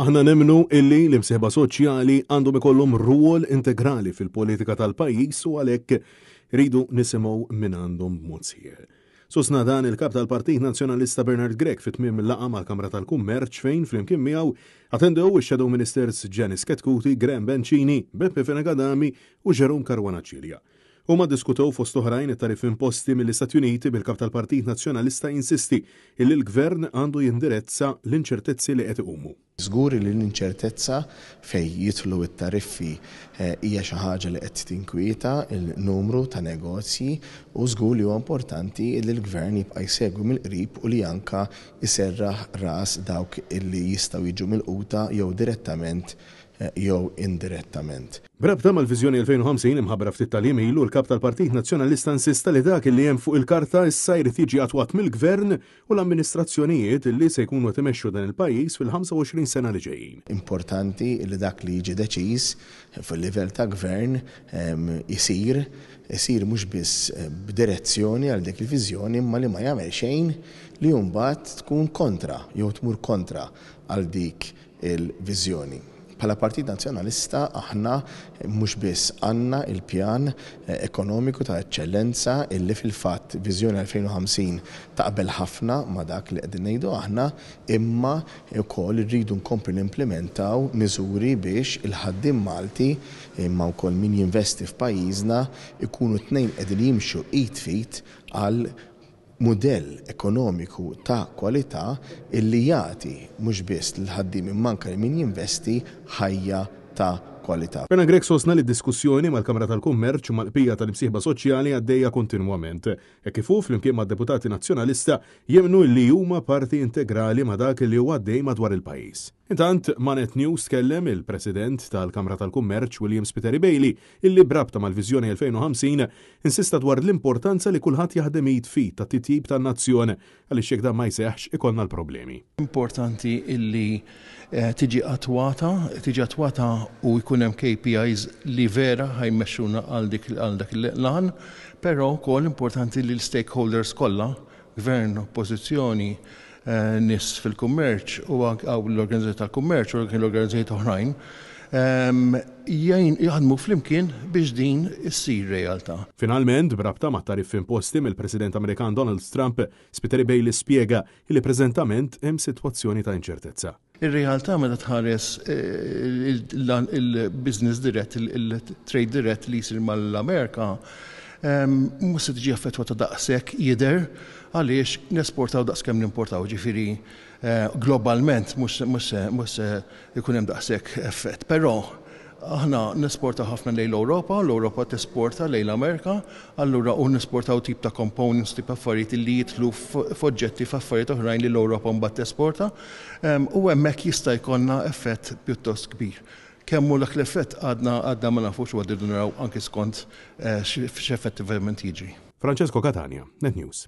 Aħna nemmnu illi l-imsieħba soċjali għandhom ikollhom rwol integrali fil-politika tal-pajjiż u għalhekk iridu nisimgħu mingħandhom b'mod sħiħ. Sostna dan il-Kap tal-Partit Nazzjonalista Bernard Grech fi tmiem laqgħa mal-Kamra tal-Kummerċ fejn flimkien miegħu attendew ix-Shadow Ministers Janice Chetcuti, Graham Bencini, Beppe Fenech Adami u Jerome Caruana Cilia. Huma ddiskutew fost oħrajn it-tariffi imposti mill-Istati Uniti bil-Kap tal-Partit Nazzjonalista jinsisti illi l-Gvern għandu jindirezza l-inċertezzi li qed iqumu. Żgur li l-inċertezza fejn jidħlu t-tariffi hija xi ħaġa li qed tinkwieta l-numru ta' negozji u żgur li huwa importanti li l-Gvern jibqa' jsegwi mill-qrib u li anke jserraħ ras dawk li jistgħu jiġu milquta jew direttament jew indirettament. B'rabta mal-Viżjoni 2050 imħabbra ftit tal-jiem ilu, l-Kap tal-Partit Nazzjonalista insista li dak li hemm fuq il-karta issa jrid jiġi attwat mill-Gvern u l-amministrazzjonijiet li se jkunu qed imexxu dan il-pajjiż fil-25 sena li ġejjin. Importanti li dak li jiġi deċiż fuq il-livell ta' Gvern isir, isir mhux biss b'direzzjoni għal dik il-viżjoni imma li ma jagħmel xejn li mbagħad tkun kontra jew tmur kontra għal dik il-viżjoni. Bħala Partit Nazzjonalista aħna mhux biss għandna il-pjan ekonomiku ta' eċċellenza illi fil-fatt Viżjoni 2050 taqbel ħafna ma' dak li qegħdin ngħidu aħna, imma wkoll irridu nkomplu nimplimentaw miżuri biex il-ħaddiem Malti imma wkoll min jinvesti f'pajjiżna jkunu t-tnejn qegħdin jimxu id f'id għal mudell ekonomiku ta' kwalità illi jagħti mhux biss lill-ħaddiem imma anke lil min jinvesti ħajja ta' kwalità. Bernard Grech sostna li d-diskussjoni mal-Kamra tal-Kummerċ u mal-bqija tal-imsieħba soċjali għaddejja kontinwament, hekk kif hu flimkien mad-deputati Nazzjonalista jemmnu li huma parti integrali ma' dak li hu għaddej madwar il-pajjiż. Intant, ma' Net News tkellem il-President tal-Kamra tal-Kummerċ William Spiteri Bailey illi b'rabta mal-Viżjoni 2050 insista dwar l-importanza li kulħadd jaħdem id f'id tat-titjib tan-nazzjon għaliex jekk dan ma jseħħx ikollna l-problemi. Importanti illi tiġi attwata, tiġi attwata u jkun hemm KPIs li vera ħa jmexxuna għal dik għal dak l-għan, però wkoll importanti li l-stakeholders kollha, gvern, oppożizzjoni, nies fil-kummerċ u anke l-organizzazzjoni tal-kummerċ u anke l-organizzazzjonijiet oħrajn, jaħdmu flimkien biex din issir realtà. Finalment, b'rabta mat-tariffi imposti mill-President Amerikan Donald Trump, Spiteri Bailey spjega li preżentament hemm sitwazzjoni ta' inċertezza. Ir-realtà meta tħares il-business dirett, il-trade dirett li jsir mal-Amerika, mhux se tiġi affettwata daqshekk jidher għaliex nesportaw daqskemm nimportaw, ġifieri globalment mhux se jkun hemm daqshekk effett. Però Aħna nesportaw ħafna lejn l-Ewropa, l-Ewropa tesporta lejn l-Amerika, allura u nesportaw tip ta' components, tip ta' affarijiet li jidħlu f'oġġetti f'affarijiet oħrajn li l-Ewropa mbagħad tesporta, u hemmhekk jista' jkollna effett pjuttost kbir. Kemm hu dak l-effett għadna għadna ma nafux u għad irridu naraw anki skont x'effettivament jiġri. Francesco Catania, Net News.